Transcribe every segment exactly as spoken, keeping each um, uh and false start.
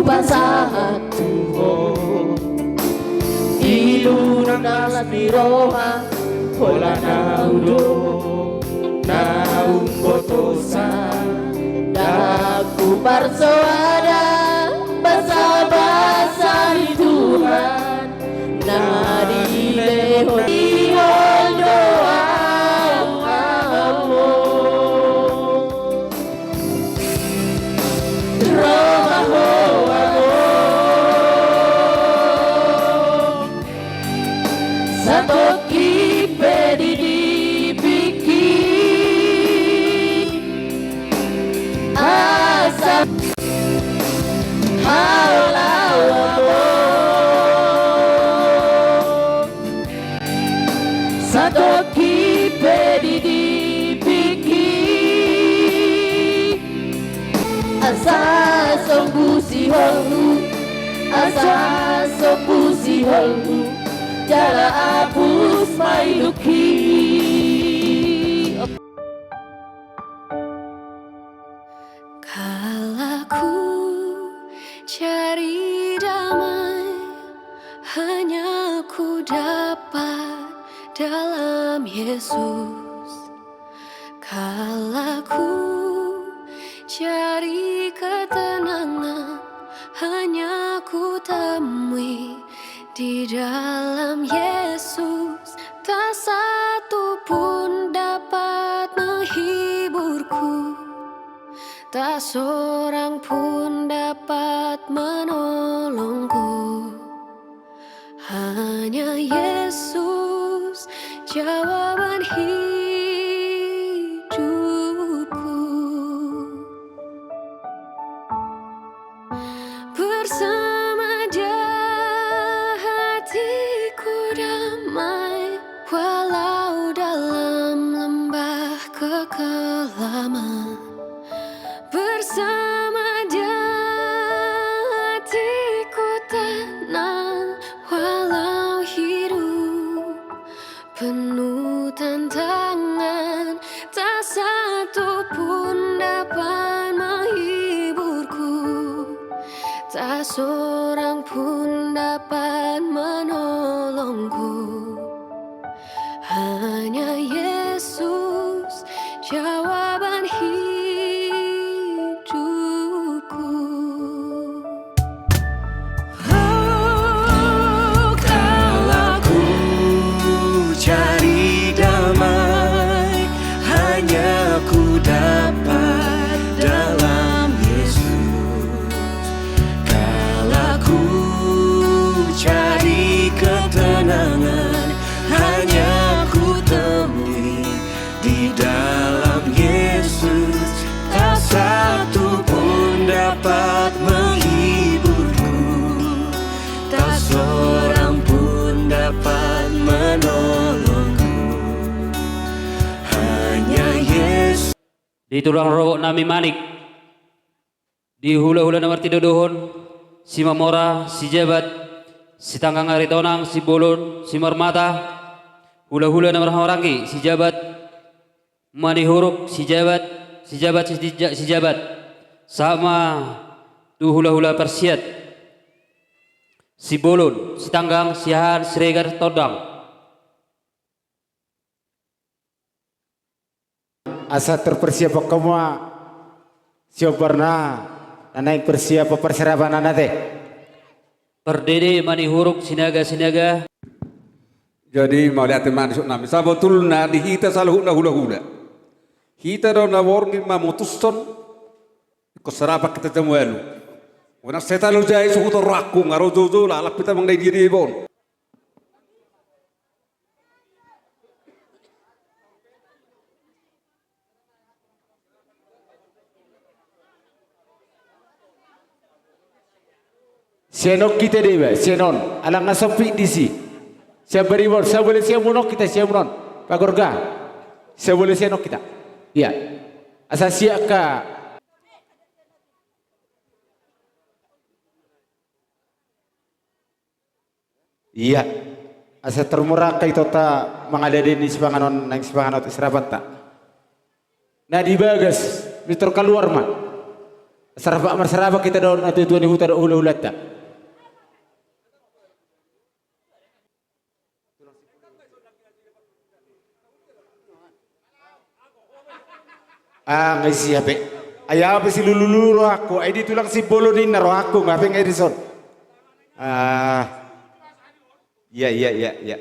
pasahat tu Ho. Ilu nang las ni roha, holan Ahu do na umbotosa. Ndang huparsoada basabasa ni Tuhan na dilehon ni Ho do Ahu. Ro ma Ho amang, satongkin pe di nipingki. Asa haola Ho amang, satongkin pe di nipingki. Asa sombu sihol-Hu, asa sombu sihol-Hu, jala apus ma indukki. Kala ku cari damai, hanya ku dapat dalam Yesus. Kala ku cari ketenangan, hanya ku temui di dalam Yesus. Tak satu pun dapat menghiburku, tak seorang pun dapat menolongku. Hanya Yesus jawaban hidupku. Bersama Dia hatiku damai, walau dalam lembah kekelaman. Bersama Dia hatiku tenang, walau hidup penuh tantangan. Tak satu pun dapat menghiburku, tak seorang pun dapat menolongku. Hanya Yesus jawaban hidupku. Oh, kala ku cari damai, hanya ku dapat dalam Yesus. Kala ku cari ketenangan, hanya ku temui di dalam Yesus. Tak satu pun dapat menghiburku, tak seorang pun dapat menolongku. Hanya Yesus. Di tulang rorobot nami Manik, di hulahula na martinodohon, Simamora, Sijabat, Sitanggang Aritonang, Simbolon, Simarmata, hulahula na marhahamaranggi, Sijabat, Manihuruk, Sijabat, Sijabat, Sija-, Sijabat, sahat ma tu hulahula parsiat, Simbolon, Sitanggang, Siahaan, Siregar, Tondang. Asa tarparsiap hamu ma siombarna, na naeng parsiap parserapan na ate. Pardede, Manihuruk, Sinaga, Sinaga. Jadi mauliate ma di suhut nami. Sabotulna di hita saluhutna hulahula, hita do na borngin mamutushon ingkon serapan hita jam ualu. Unang sai talu jai suhut rohangku, nga ro joujou, lam hita manang na dia-dia iba on. Sian on hita deba, sian on, ala nga sempit disi. Sian bariba on, sabole sian on hita, sian on. Pagorga. Sabole sian on hita. Ia. Asa siak ka. Ia, asa tarmurah angka ito ta mangalade ni sipanganon, naeng sipanganon serapanta. Na di bagas, mintor kaluar ma. Sarapak marsarapak hita dohot natuatua ni huta dohot hulahulanta. Ah, nga isi hape. Ai au pe silululu rohangku, ai di tulang Simbolon ninna rohangku, nga hape nga i dison. Ah. Ia, ia, ia, ia.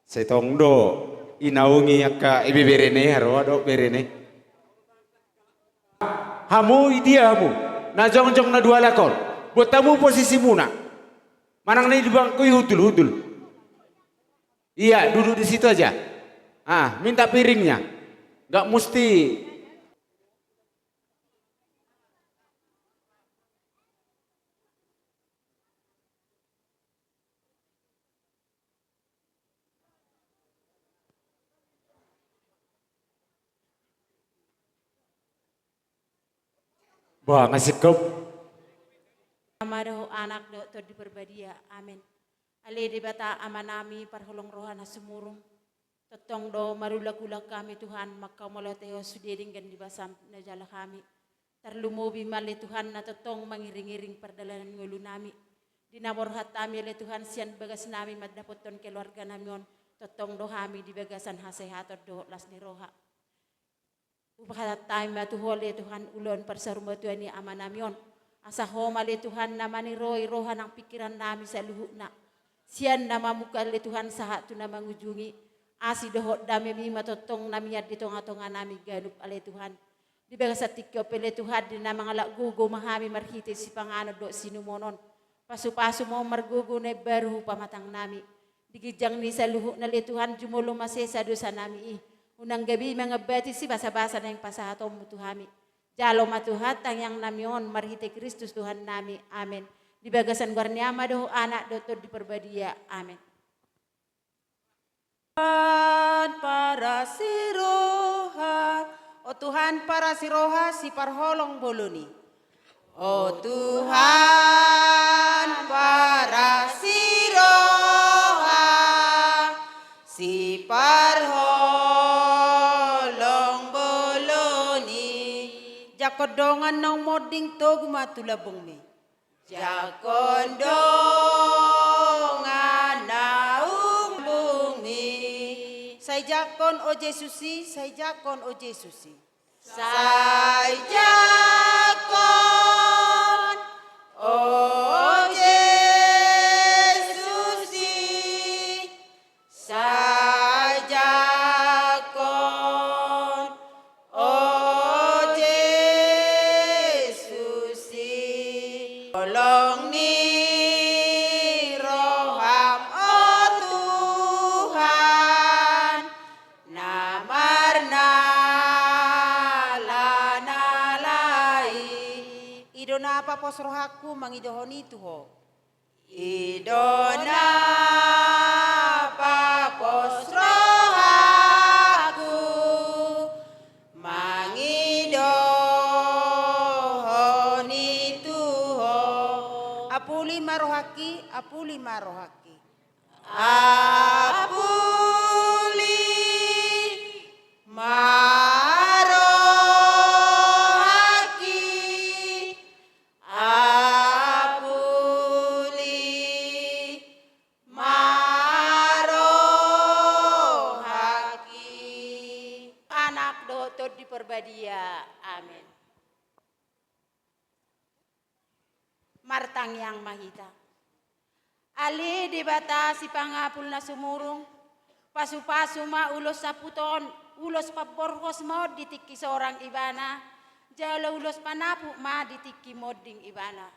Sai tong do inaungi angka ibeberena i, haroa dohot berena i. Hamu idia hamu na jongjong na dua halak on, buat hamu posisimuna. Manang na i di bangku i, hundul, hundul. Iya, duduk di situ aja. Ah, minta piringnya. Nggak mesti. Bah, nga singkop. Ama dohot Anak dohot Tondi Parbadia. Amen. Ale Debata Amanami parholong roha na sumurung. Tongtong do marulak-ulak hami Tuhan, manghamauliatehon sude denggan ni basaM na jalo hami. Tarlumobi ma ale Tuhan na tongtong mangiring-iring pardalanan ngolunami. Di na borhat hami ale Tuhan sian bagasnami mandapothon keluarganami on, tongtong do hami di bagasan hasehaton dohot las ni roha. Hupasahat hami ma tu Ho ale Tuhan ulaon parsaurmatua ni amanami on. Asa Ho ma ale Tuhan na maniroi roha nang pingkirannami saluhutna. Sian na mamungka ale Tuhan sahat tu na mangujungi. Asi dohot damemi ma tongtong na mian di tonga-tonganami ganup ale Tuhan. Di bagasan tingki on pe ale Tuhan, di na mangalap gogo ma hami marhite sipanganon dohot sinumonon. Pasu-pasu ma on margogo na imbaru hu pamatangnami. Di ginjang ni saluhutna ale Tuhan, jumolo ma sesa dosanami i. Unang gabe i mangambati sibasa-basa naeng pasahatonmu tu hami. Jalo ma Tuhan tangiangnami on marhite Kristus Tuhannami. Amen. Di bagasan goar ni Ama dohot Anak dohot Tondi Parbadia. Amen. Tuhan parasi roha, o Tuhan parasi roha siparholong bolon i. O Tuhan parasi roha siparholong bolon i. Jangkon dongan naung monding togu ma tu lambungmi. Jangkon dongan naung bungmi. Sai jangkon o Jesus i, sai jangkon o Jesus i. Sai jangkon o Jesus i. Sai jangkon o Jesus i. Holong ni roham o Tuhan, na marnalanala i. I do na papos rohangku mangidohon i tu Ho. I do na papos rohangku mangidohon i tu Ho. Apuli ma rohangki, apuli ma rohangki. Apuli ma rohangki. Apuli ma rohangki. Anak dohot Tondi Parbadia. Amen. Martangiang ma hita. Ale Debata sipangapul na sumurung, pasu-pasu ma ulos samput on, ulos pamborhos ma on di tingki sorang ibana, jala ulos panapuk ma di tingki monding ibana.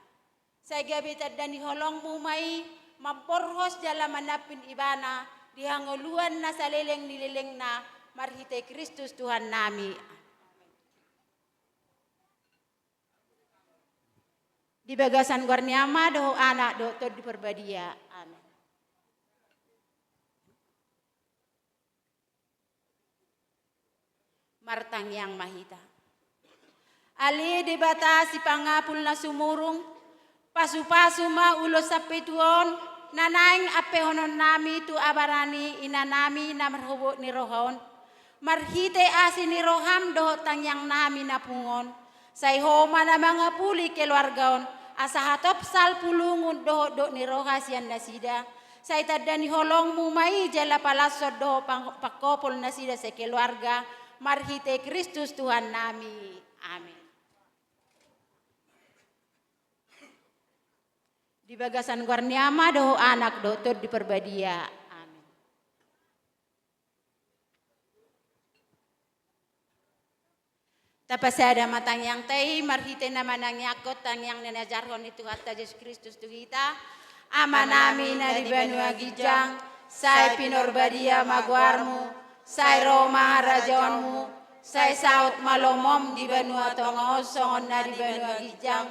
Sai gabe tanda ni holongmu ma i mamborhos jala manampin ibana di hangoluan na saleleng ni lelengna marhite Kristus Tuhannami. Di bagasan goar ni Ama dohot Anak dohot Tondi Parbadia. Amen. Martangiang ma hita. Ale Debata sipangapul na sumurung, pasu-pasu ma ulos sampetu on, na naeng ampehononnami tu abarani inanami na marhobot ni roha on. Marhite asi ni roham dohot tangiangnami na pungu on, Sai Ho ma na mangapuli keluarga on, asa hatop salpu lungun dohot dok ni roha sian nasida. Sai tanda ni holongmu ma i jala palashon dohot pang-, pangkopol nasida sakeluarga, marhite Kristus Tuhannami. Amen. Di bagasan goar ni Ama dohot Anak dohot Tondi Parbadia. Amen. Tapasada ma tangiangta i marhite na manangiangkon tangiang na niajarhon ni Tuhanta Jesus Kristus tu hita. Amanami na di banua ginjang, sai pinarbadia ma goarmu, sai ro ma harajaonmu, sai saut ma lomom di banua tonga on songon na di banua ginjang.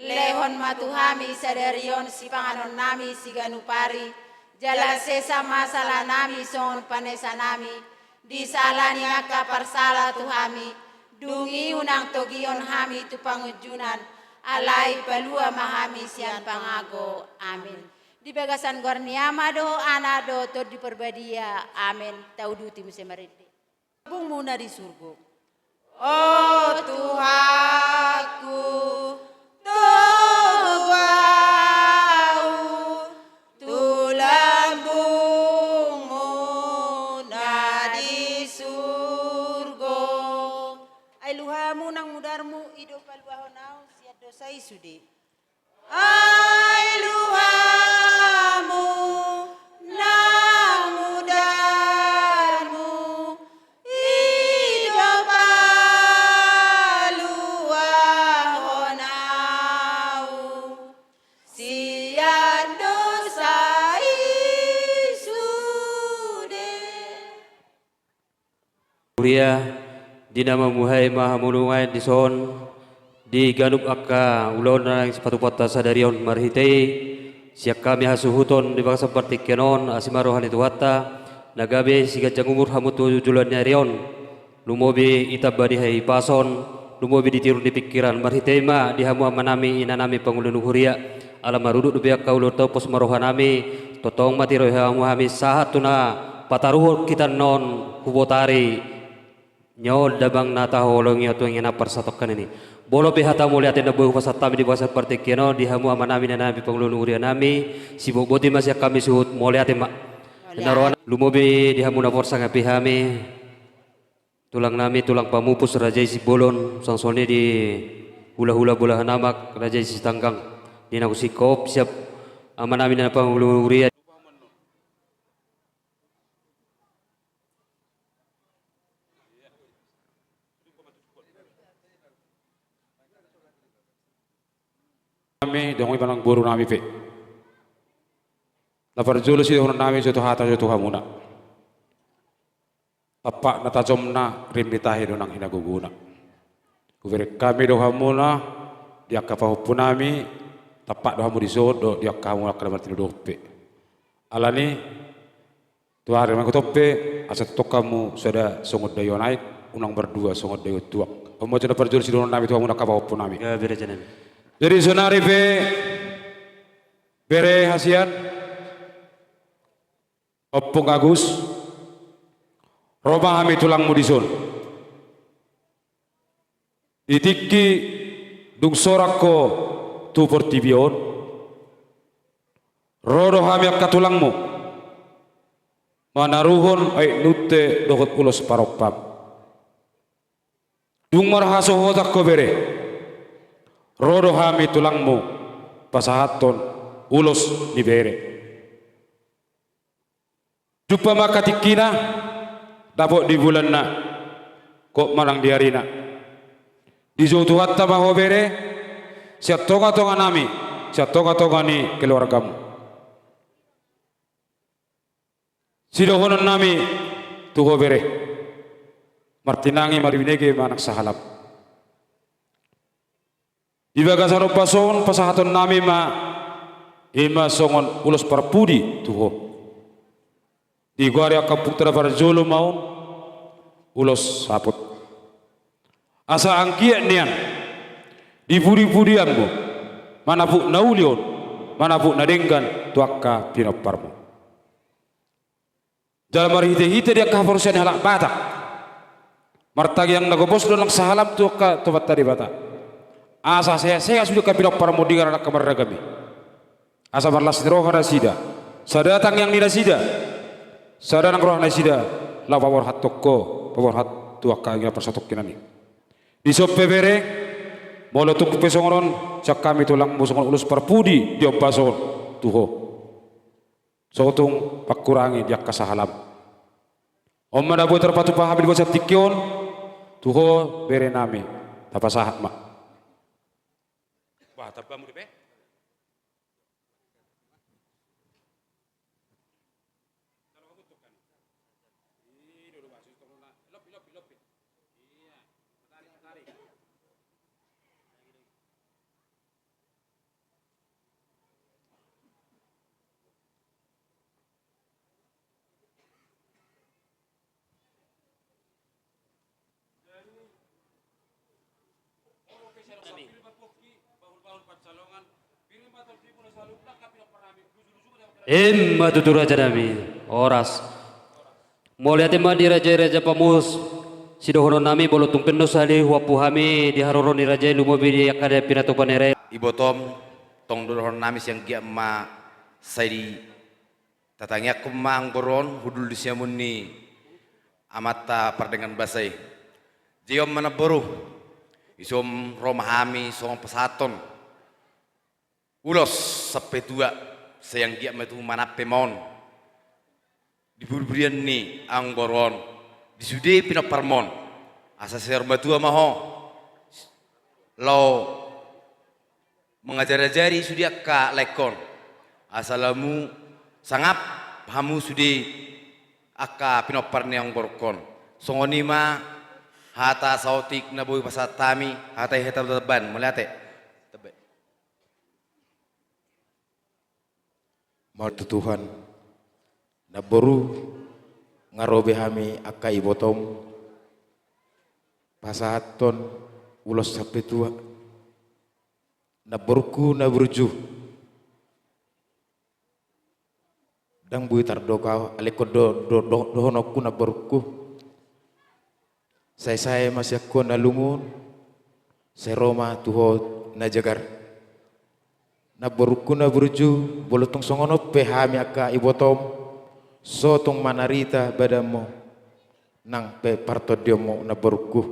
Lehon ma tu hami sadari on sipanganonnami siganup ari, jala sesa ma salanami songon panesanami di sala ni angka parsala tu hami, dung i unang togihon hami tu pangunjunan, alai palua ma hami sian pangago. Amen. Di bagasan goar ni Ama dohot Anak dohot Tondi Parbadia. Amen. Tauduti muse marende. Lambungmu na di surgo. O Tuhanku, togu ahu tu lambungmu na di surgo. Ai luhamu nang mudarmu i do paluahon ahu sian dosa i sude. Ai luhamu nang mudarmu i do paluahon ahu sian dosa i sude. Huria, di na mamuhai ma hamu nuaeng dison, di ganup angka ulaon na naeng sipatupaonta sadari on marhite i, sian hami hasuhuton di bagasan partingkian on, asi ma roha ni Tuhanta, na gabe siganjang umur hamu tu joloan ni ari on, lumobi itamba di hahipason, lumobi di tiur ni pingkiran, marhite i ma di hamu amanami, inanami, pangulu ni huria, ala marudut dope angka ulaonta, pos ma rohanami, tongtong ma tirohi hamu hami sahat tu na pataruhon hita annon hu botari. Nyon damang na tahaholongi, oto inganan parsatongkinan i. Molo pe hata mauliate na boi hupasahat hami di bagasan partingkian on, di hamu amanami, inanami, pangulu ni hurianami, sibotboti ma sian hami suhut, mauliate ma. Mauliate. Lumobi di hamu na porsang api hami. Tulangnami, tulang pamupus, Raja i Simbolon, suang songon i di hulahula bolahan amak, Raja i Sitanggang, di na husingkop siap amanami na pangulu huria. Nami, dohot i manang borunami pe. Na parjolo sidohononnami, sotu hata, sotu hamuna. Tampak na tajomna, rim ni tahi do nang hinagogona. Hubereng hami do hamuna, di angka pahompunami, tampak do hamu dison, dohot di angka hamu angka na martinodohon pe. Alani, tu ari na mangihut on pe, asa tongtong hamu sada songon daion aek, unang mardua songon daion tuak. On ma jolo na parjolo sidohononnami tu hamuna angka pahompunami. Jadi sonari pe, bere hasian, Ompung Agus, ro ma hami tulangmu dison. Di tingki dung sorang ho tu portibi on, ro do hami angka tulangmu, manaruhon aek nunte dohot ulos parompam. Dung marhasohotan ho bere, ro do hami tulangmu pasahathon ulos ni bere. Jumpa ma angka tingkina, dapot di bulanna, dohot manang di arina. Dijou Tuhanta ma ho bere, sian tongatonganami, sian tongatonga ni keluargamu. Sidohononnami tu ho bere, martinangi marbinege manang sahalak. Di bagasan ombas on pasahatonnami ma, i ma songon ulos parpudi tu ho. Digoari angka ompunta na parjolo ma on ulos saput. Asa anggiat nian di pudipudianmu, manapuk na uli on, manapuk na denggan tu angka pinomparmu. Jala marhitehite di angka haporseaon ni halak Batak, martangiang na gomos do nang sahalak tu angka Tuhanta Debata. Asa sehat-sehat sude angka pinomparmon di angka marragam i. Asa marlas ni roha nasida. Sada tangiang ni nasida. Sada nang roha nasida. Laho paborhat tu ho. Paborhat tu angka anggi na parsatongkinan i. Dison pe bere. Molo tung pe songon on. Sian hami tulangmu songon ulos parpudi. Di ombas on. Tu ho. So tung pangkurangi di angka sahalam. On ma na boi tarpatupa hami di bagasan tingki on. Tu ho bere nami. Tapasahat ma. Bah, tamba muli be. Ima tutu raja nami. Horas. Mauliate ma di raja-raja pamuhos. Sidohonon nami molo tung pe na sahali huampu hami di haroro ni raja i lumobi di angka na pinatupa ni raja i. Ibotom, tong do dohonon nami sian giat ma sai di tatangiangkon ma amangboru on hundul di siamun ni amanta pardenggan basa i. Jadi on ma namboru, dison ro ma hami songon pasahathon ulos sampe tua, sai anggiat ma tutu manampe ma on di buriburian ni amangboru on di sude pinomparmon, asa saur matua ma ho laho mangajari-ajari sude angka laengkon. Asa lamu sangap hamu sude angka pinompar ni amangborungkon. Songon i ma hata saotik na boi pasahat hami, hata i hata tambahan, mauliate. Mauliate tu Tuhan. Namboru, nga ro be hami angka ibotom pasahathon ulos sampe tua. Namborungku na burju. Ndang boi tardok ahu, alai ingkon do, do, do, dohononku namborungku. Sae-sae ma sian ho na lungun, sai ro ma tu ho na jagar. Namborungku na burju, molo tung songon on pe hami angka ibotom, so tung manarita badanmu, nang pe partondionmu namborungku.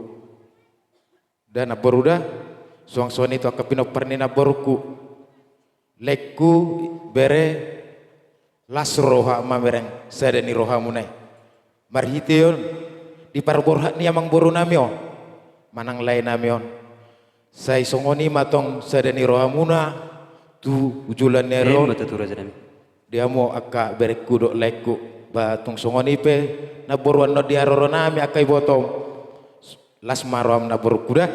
Da namboru da, suang songon i tu angka pinompar ni namborungku. Laengku, bere, las roha mamereng sada ni rohamuna i. Marhite on, di parborhat ni amangboru nami on, manang lae nami on. Sai songon i ma tong sada ni rohamuna, tu joloan ni ari on. Ima tutu raja nami. Di hamu angka berengku dohot laengku, ba tung songon i pe, namboru annon di haroro nami angka ibotom. Las ma roham namborungku da.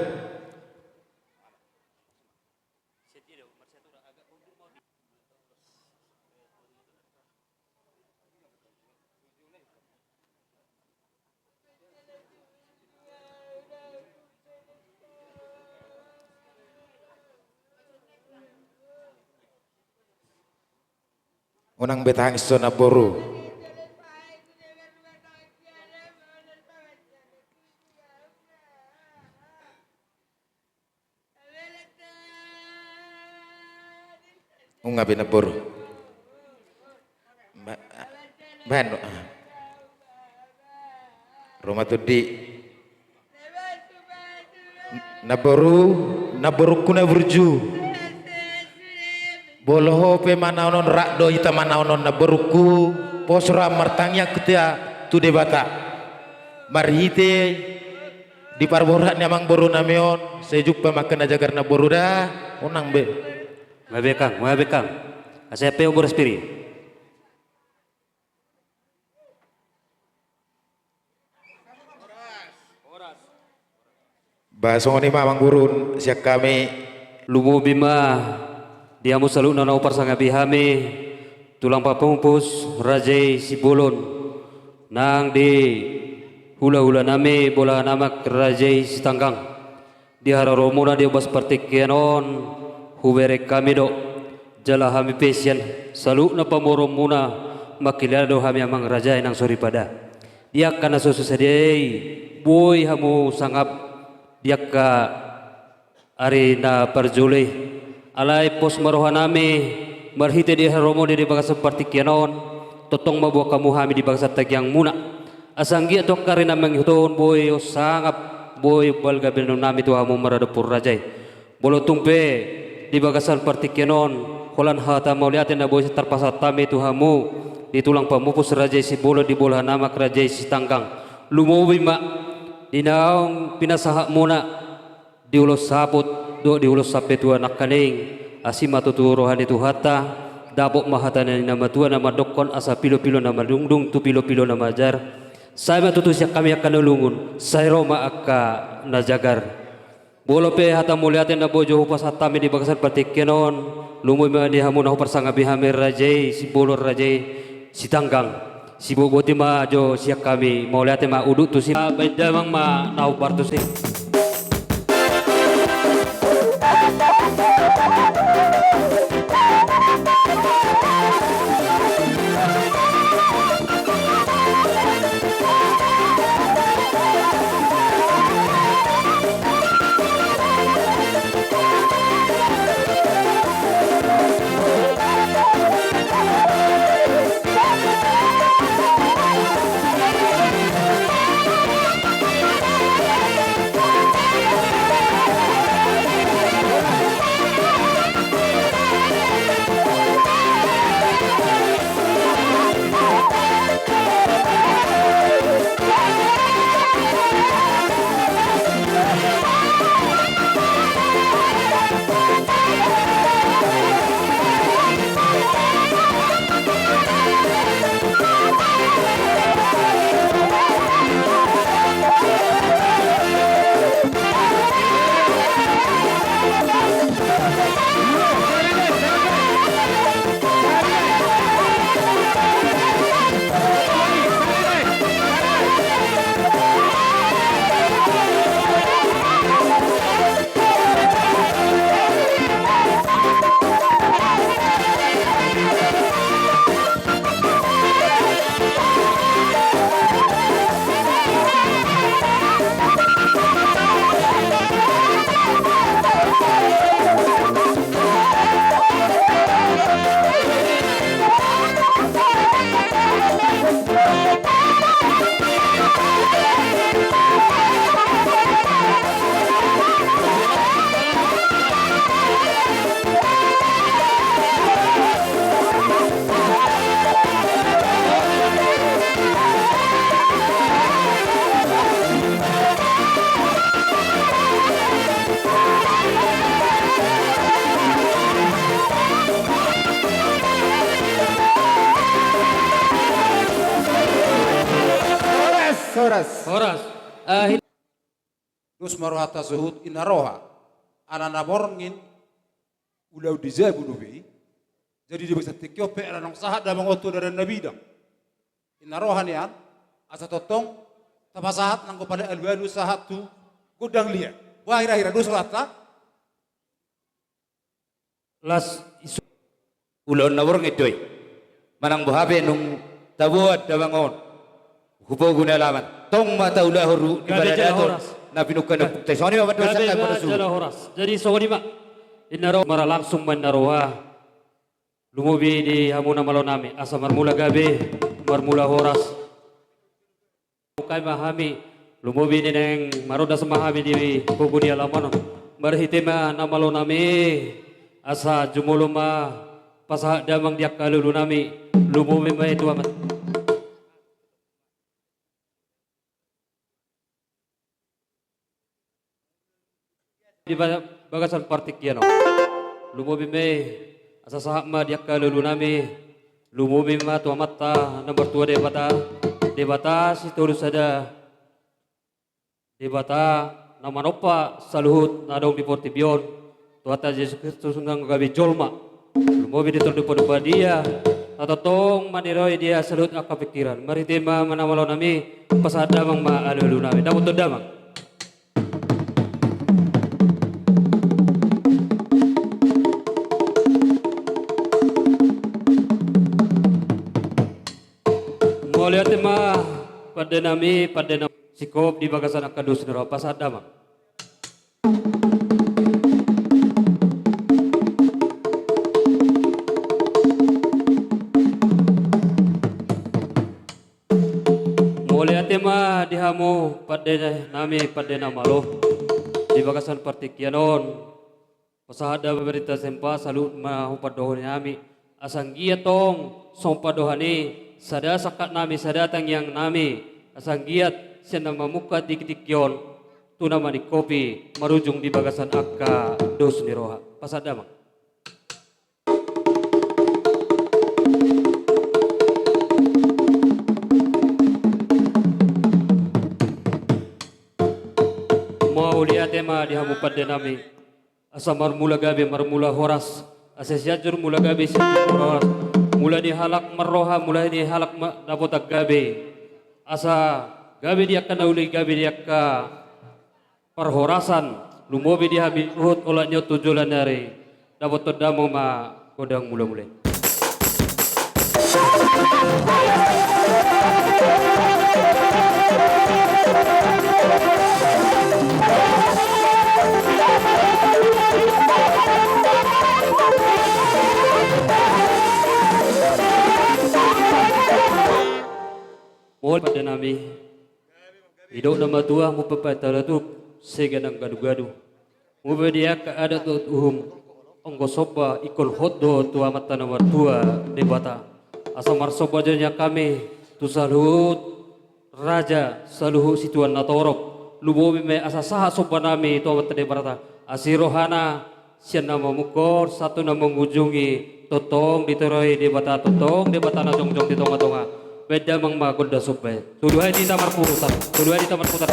Unang be tangis ho namboru. Nunga be namboru. Ba-, baen do. Ro ma tutu di. Namboru, namborungku na burju. Molo ho pe manaon on, rap do hita manaon on namborungku. Pos roham, martangiang hita tu Debata. Marhite di parborhat ni amangboru nami on, sai jumpa ma angka na jagar namboru da, unang be. Nga be kang, nga be kang. Asa pe umur aspiri. Ba songon i ma amangboru sian hami. Lumobi ma di hamu saluhutna na huparsangapi hami, tulang pamumpus raja i Sibolon, nang di hulahula nami bolon amak raja i Sitanggang. Di haroromuna di ombas partingkian on, hubereng hami do, jala hami pe sian saluhutna pamoruonmuna, mangkilala do hami amang raja i nang soripada. Di angka na so sadia i, boi hamu sangap di angka Ari na parjolo i, alai pos ma rohanami marhite di haromo di bagasan partingkian on, tongtong ma boan hamu hami di bagasan tangiangmuna. Asa anggiat tu angka ari na mangihut on boi sangap, boi balga bahenonnami tu hamu maradophon raja i. Molo tung pe di bagasan partingkian on, holan hata mauliate na boi tarpasahat hami tu hamu di tulang pamupus raja i Simbolon di bolahan amak raja i Sitanggang. Lumobi ma di naung pinasahatmuna di ulos saput dohot di ulos sampe tu nangkaning. Asi ma tutu roha ni Tuhanta, dapot ma hata ni na matua na mandokkon asa pilopilo na madungdung tu pilopilo na manjar. Sai ma tutu sian hami angka na lungun, sai ro ma angka na jagar. Molo pe hata mauliate na boi jo hupasahat hami di bagasan partingkian on, lumobi ma di hamu na huparsangapi hami raja i Simbolon raja i Sitanggang. Sibotboti ma jo sian hami, mauliate ma, udut tusi ma, baen damang ma na hombar tusi. Horas, horas. Horas. Ah, hi- Dos ma rohanta suhut, inna roha. Ala na borngin ulaon di jabu dope i. Jadi di bagasan tingki on pe ala naung sahat damang on tu dalan na bidang. Inna roha nian, asa tongtong tapasahat nanggo pala alualu sahat tu gondang liat. Boha hira-hira dos rohanta. Las isu. Ulaon na borngin do i. Manang boha pe nunga taboan damang on hu pogu ni alaman. Tong ma taulahon ru di paradaton na pinungka ni ompunta i. Songon i ma pandohan sangkap ma dosu. Jadi songon i ma. Inna roha, marlangsung ma inna roha. Lumobi di hamu na malo nami, asa marmula gabe, marmula horas. Mauliate ma hami, lumobi ni naeng marondas ma hami di pogu ni alaman on. Marhite ma na malo nami, asa jumolo ma pasahat damang di angka alualu nami, lumobi ma i tu amat. Di ba-, bagasan partingkian on. Lumobi ma i, asa sahat ma di angka alualu nami, lumobi ma tu Amanta na martua Debata, Debata sitolu sada, Debata na manompa saluhut na adong di portibi on, Tuhanta Jesus Kristus na gabe jolma. Lumobi di Tondi Parbadia, na tongtong maniroi di ia saluhut angka pingkiran. Marhite ma na malo nami, pasahat damang ma alualu nami. Dapothon damang. Mauliate ma pande nami, pande nami. Singkop di bagasan angka dos ni roha, pasahat damang. Pande nami, pande na malo, di bagasan partingkian on, pasahat damang ma di hita saluhut ma tu pandohan nami. Asa anggiat tong songon pandohan i, sada sangkap nami, sada tangiang nami, asa anggiat sian na mamungka di tingki on tu na maningkopi, marujung di bagasan angka dos ni roha. Pasahat damang. Mauliate ma di hamu pande nami. Asa marmula gabe, marmula horas. Asa Sianjur mula gabe, Sianjur mula horas. Mula ni halak marroha, mula ni halak ma-, dapotan gabe. Asa gabe di angka na uli, gabe di angka parhorasan, lumobi di hami suhut olat ni on tu joloan ni ari. Dapotan damang ma gondang mulamula i. Mauliate ma pande nami. Didok na matua, mupa patalatuk, sega nang gadugadu. Mupa di angka adat dohot uhum, anggo somba ingkon hot do tu Amanta na martua Debata. Asa marsomba jo nian hami tu saluhut raja, saluhut situan na torop. Lumobi ma i asa sahat somba nami tu Amanta Debata. Asi rohana, sian na mamungka sahat tu na mangujungi, tongtong ditoroi Debata, tongtong Debata na jongjong di tongatonga. Baen damang ma gondang somba i. Tolu hali hita marputar, tolu hali hita marputar.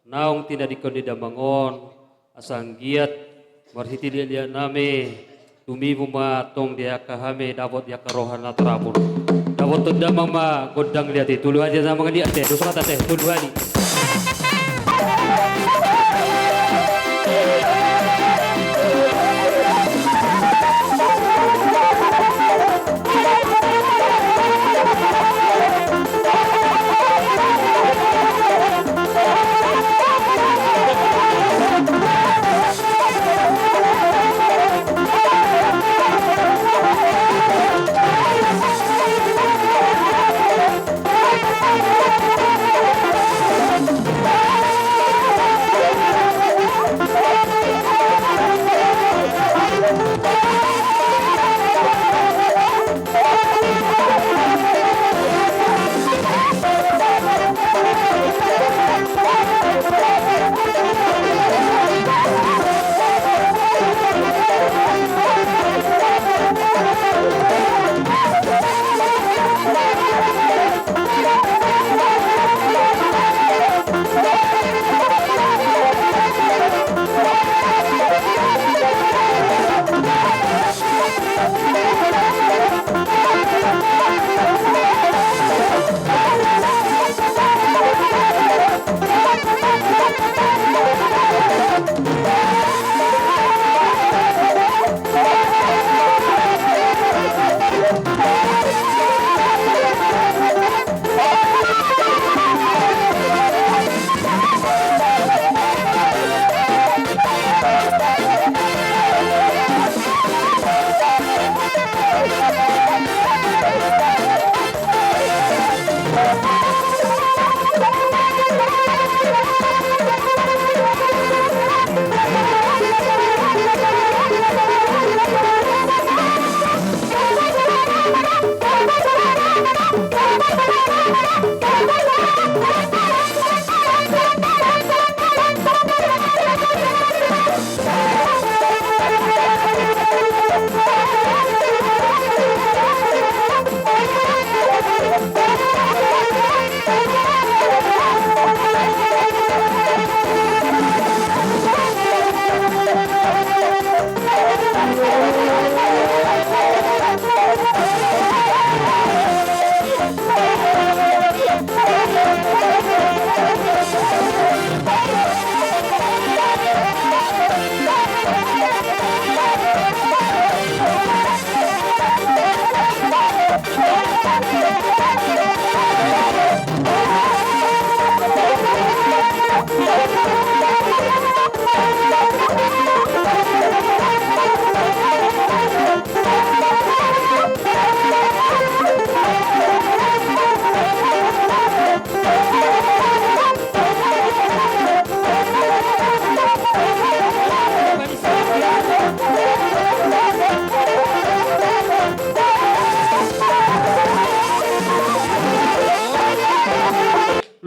Naung tinadingkon ni damang on, asa anggiat marhite liatliat nami, tumibu ma tong di angka hami, dapot di angka roha na tarapul. Dapotan damang ma gondang liat i, tolu hali damang liat, ate, dos ma ate, tolu hali.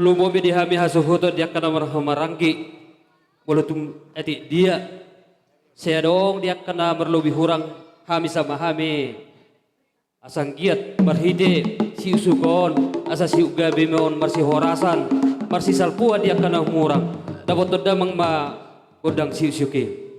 Lumobi di hami hasuhuton di angka na marhahamaranggi. Molo tung atik dia sai adong di angka na marlobi hurang, hami sama hami asa anggiat marhite siusuk on, asa siuk gabe ma on marsihorasan, marsisalpuan di angka na hurang. Dapothon damang ma gondang siusuk i.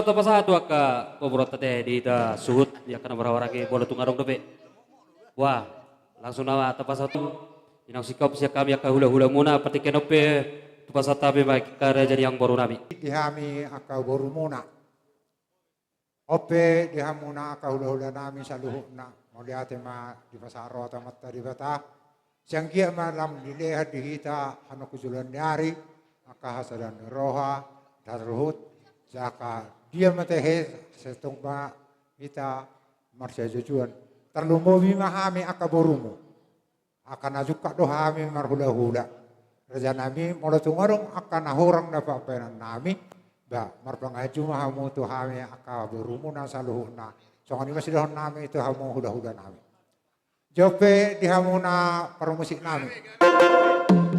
Tapasahat tu angka pamoruonta ate di hita suhut di angka na marhahamaranggi, molo tung adong dope. Wah, langsung nama tapasahat. Inang singkop sian hami angka hulahulamuna, partingkian on pe tapasahat hami ma angka raja ni amangboru nami. Di hami angka borumuna. On pe di hamuna angka hulahula nami saluhutna, mauliate ma dipasahat roha tu Amanta Debata. Sai anggiat ma lam dilean di hita hamu tu joloan ni ari, angka hasadaon ni roha, taruhut, jala dia ma tahe, sai tong ma hita marsihajojoan. Tarlumobi ma hami angka borumu. Angka na jungkat do hami marhulahula. Raja nami, molo tung adong angka na hurang na pambahenan nami, Ba, marpanganju ma hamu tu hami angka borumuna saluhutna. Songon i ma sidohonon nami tu hamu hulahula nami. Jumpa di hamuna parmusik nami.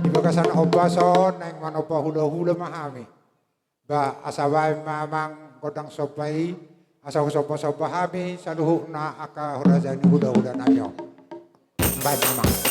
Di bagasan ombas on naeng manompa hulahula ma hami. Ba, asa baen ma amang gondang somba i, asa husombasomba hami saluhutna angka harajaon ni hulahula nami on. Baen ma amang.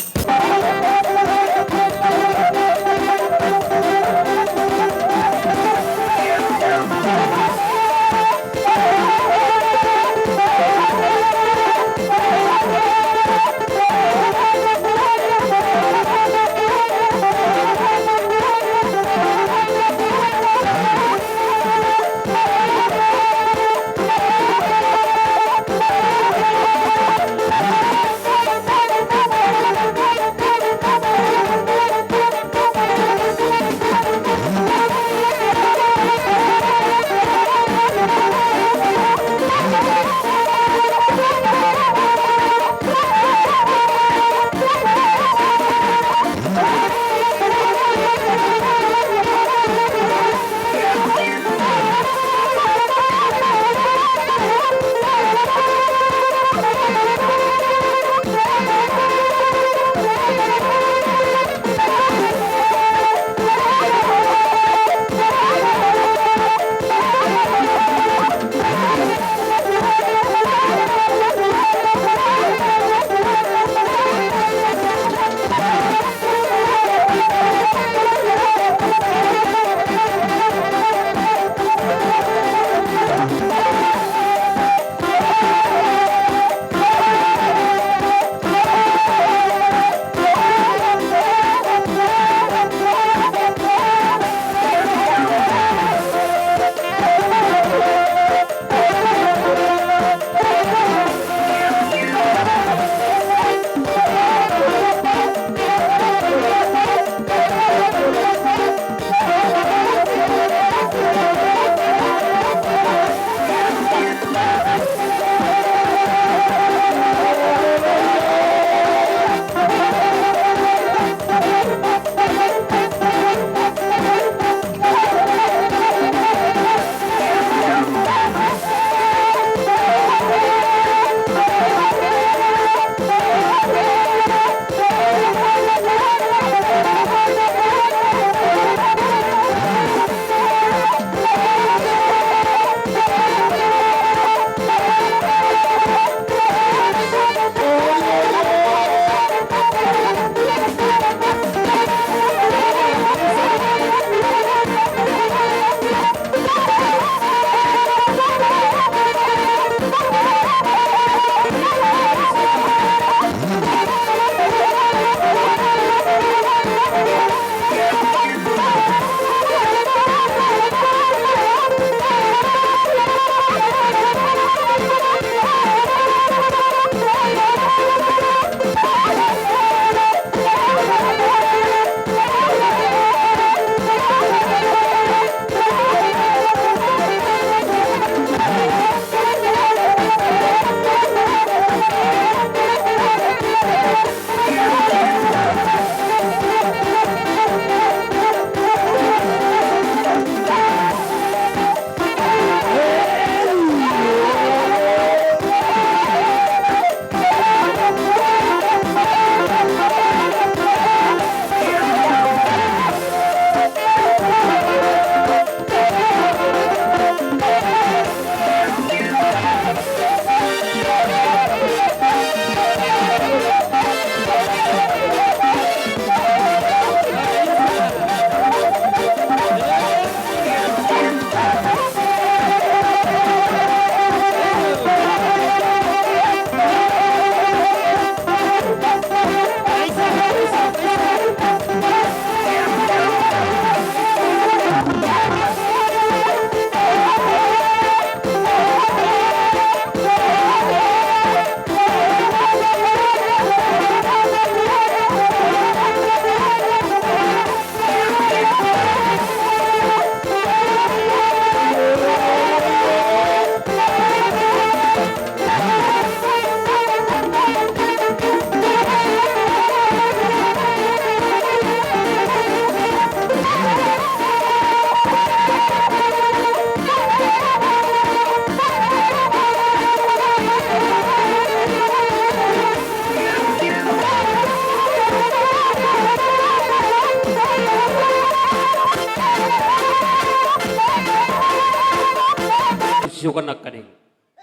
Panangkaning.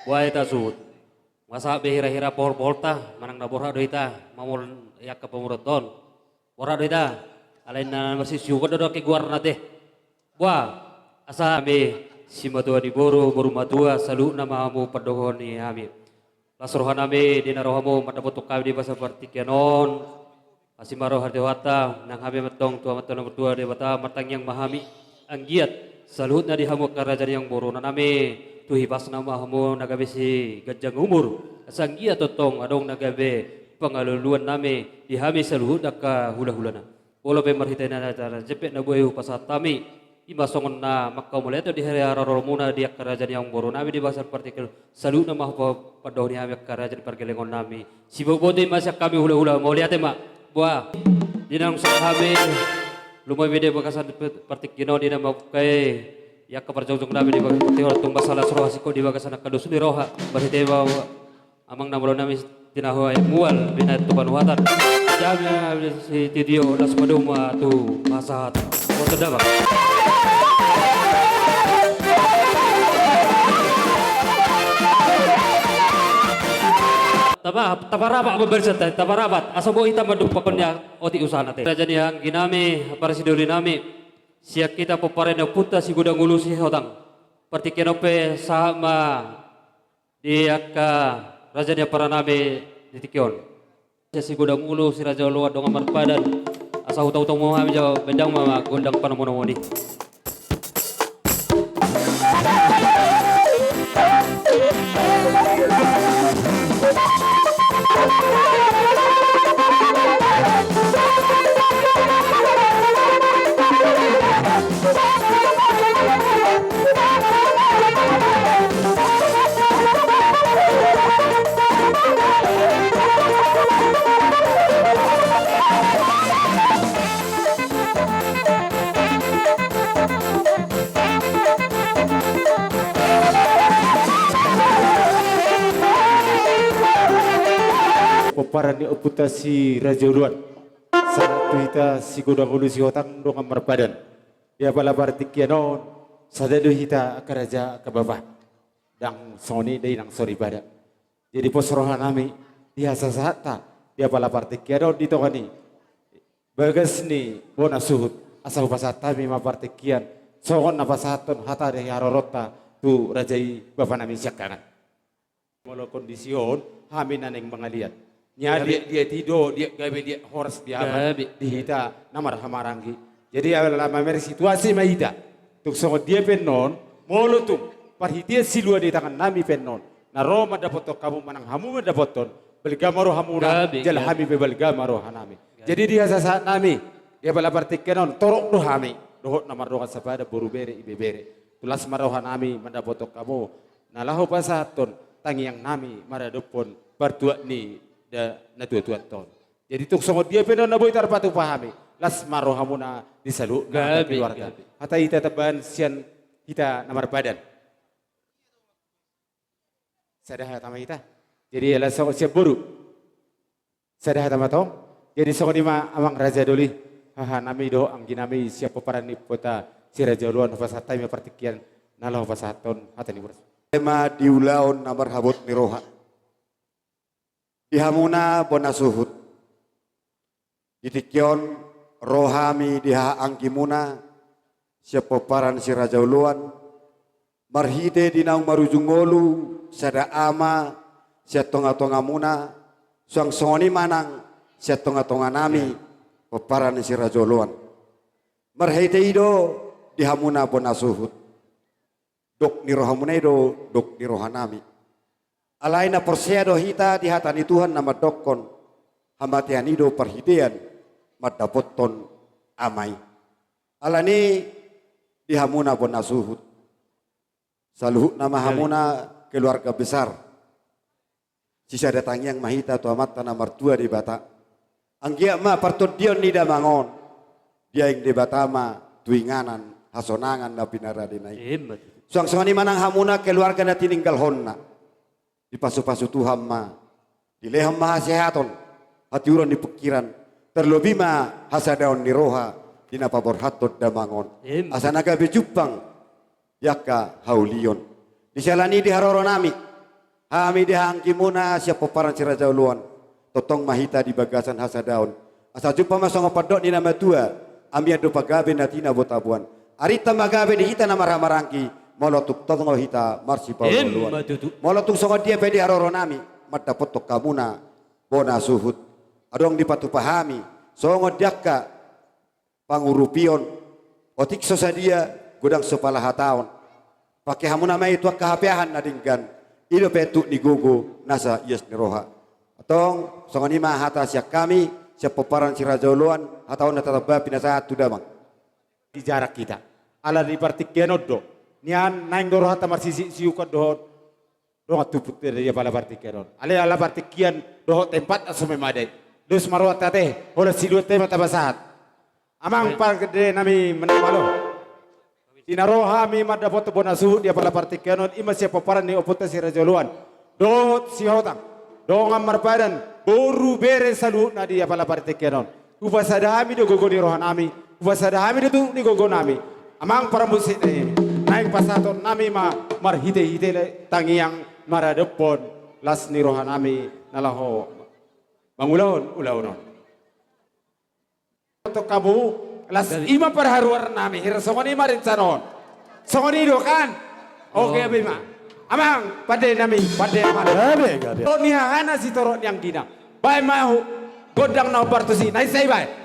Boha hita suhut. Masa be hira-hira pohol-poholta, manang na borhat do hita, mamol i angka pamoruonta on. Borhat do hita, alai na marsisiuhon do angka goarna te. Boha, asa hami simatua ni boru, boru matua, saluhutna ma hamu pandohan ni hami. Las rohanami, di na ro hamu mandapothon hami di bagasan partingkian on. Asi ma roha di Tuhanta, nang hami ma antong tu Amanta na martua Debata, martangiang ma hami. Anggiat, saluhutna di hamu angka raja ni amangborunami, tu hipasna ma hamu na gabe siganjang umur. Asa anggiat tongtong adong na gabe pangaluluannami, di hami saluhut angka hulahulana. Olo pe marhite na acara jempek na boi hupasahat hami, i ma songon na manghamauliathon di haroromuna di angka raja ni amangborunami di bagasan partingkian on, saluhutna ma hupa-, pandohan ni hami angka raja ni pargellengon nami. Sibotoboto i ma sian hami hulahula, mauliate ma. Boha, di na naung sahat hami, lumobi di bagasan pe-, partingkian on, di na mangkatai angka parjongjong nami di bagasan partingkian on, tung mansai las roha singkop di bagasan angka dos ni roha, marhite ma amang na molo nami tinahu ayat mual, binahen tu panuhatan. Jam ya, si titio, las maduma tu masahat. Boto damang. Tapa, tapa rapat pembahasan, tapa rapat. Asa boi hita mandupakhon ia otik usahana te. Raja ni anggi nami, parsidoli nami. Sian hita pomparan ni ompunta si Godang Ulu Sihotang. Partingkian on pe sahat ma di angka raja ni amparan nami di tingki on. Sian si Godang Ulu, si Raja Oloan, Dongan Marpadan. Asa hutau-tau ma hami jo, baen damang ma gondang panomunomuon i. Pomparan ni ompunta si Raja Oloan. Sahat tu hita si Godang Ulu Sihotang, Dongan Marpadan. Di apala partingkian on, sada do hita angka raja angka bapa. Ndang songon i da i nang soripada. Jadi pos rohanami, di hasahaatta, di apala partingkian on di tonga ni bagas ni bona suhut, asa hupasahat hami ma partingkian, songon na pasahathon hata di haroronta, tu raja i bapanami siangkangan. Molo kondisi on, hami na naeng mangaliat. Nia diat, diat i do, diat gabe, diat horas di hita na marhamaranggi. Jadi ala mamereng situasi ma hita. Tung songon dia pe annon, molo tung parhitean silua ni tangannami pe annon, na ro mandapothon hamu manang hamu mandapothon, balga ma rohamuna, jala hami pe balga ma rohanami. Jadi di hasahaatnami, di apala partingkian on, torop do hami dohot na mardongan sapadan, boru, bere, ibebere. Tu las ma rohanami mandapothon hamu, na laho pasahathon tangiangnami maradophon partuat ni da natuatuanta on. Jadi tung songon dia pe annon na boi tarpatupa hami, las ma rohamuna di saluhutna angka keluarga. Hata hita tambahan sian hita na marpadan. Sada hata ma hita. Jadi ala songon sian boru. Sada hata ma tong. Jadi songon i ma amang raja doli, hahanami dohot angginami sian pomparan ni ompunta si Raja Oloan, hupasahat hami ma partingkian na laho pasahathon hata ni boras. Ema di ulaon na marhabot ni roha. Di hamuna bona suhut. Di tingki on ro hami di haha anggimuna sian pomparan si Raja Oloan, marhite di naung marujung ngolu, sada ama sian tongatongamuna, suang songon i ma nang sian tongatonganami, pomparan ni si Raja Oloan. Marhite i do di hamuna bona suhut. Dok ni rohamuna i do dok ni rohanami. Alai na porsea do hita di hata ni Tuhan na mandokkon, hamatean i do parhitean mandapothon ama i. Alani i di hamuna bona suhut. Saluhutna ma hamuna keluarga besar. Sisada tangiang ma hita tu Amanta na martua Debata. Anggiat ma partondion ni damang on diaing Debata ma tu inganan hasonangan na pinaradena i. Suang songon i ma nang hamuna keluarga na tininggalhonna. Dipasupasu Tuhan ma, dilehon ma hasehaton, hatiuron ni pingkiran, tarlobi ma hasadaon ni roha di na paborhathon damang on. Asa na gabe jumpang di angka haulion. Di siala ni i di haroronami, hami di haha anggimuna sian pomparan Si Raja Oloan, tongtong ma hita di bagasan hasadaon. Asa jumpa ma songon pandok ni na matua, amian do pagabe na tinabotaboan. Arinta ma gabe di hita na marhahamaranggi, molo tung tongon hita marsipaolooloan. Emma tutu. Molo tung songon dia pe di haroronami, mandapothon hamuna bona suhut. Adong dipatupa hami, songon di angka pangurupion, otik so sadia, godang so pala hataon. Pangke hamuna ma i tu angka hapeahan na denggan, i dope tuk ni gogo, nasa ias ni roha. Antong, songon i ma hata sian hami, sian pomparan Si Raja Oloan, hataon na tatamba pinasahat tu damang. Di jarak hita. Ala di partingkian on do. Nian naeng do rohanta marsisiukan dohot dongan tubu di apala partingkian on. Alai ala partingkian dohot tempat asa memadai. Dos ma rohanta ate, holan siluat te ma tapasahat. Amang pande nami manang malo. Di na ro hami mandapothon bona suhut di apala partingkian on, i ma sian pomparan ni ompunta Si Raja Oloan. Dohot sihotang, dongan marpadan, boru bere saluhutna di apala partingkian on. Hupasada hami do gogo ni rohanami, hupasada hami do tuk ni gogonami. Amang parmusik nami, naeng pasahatonnami ma marhitehite tangiang maradophon las ni rohanami na laho mangulahon ulaon on. Tong hamu, las i ma parharuarnami, hira songon i ma rencana on. Songon i do kan? Oke, gabe ma. Amang, pande nami, pande amang. Gabe, gabe. Torop ni hahana sitorop ni anggina. Baen ma gondang na hombar tusi, na i sai baen.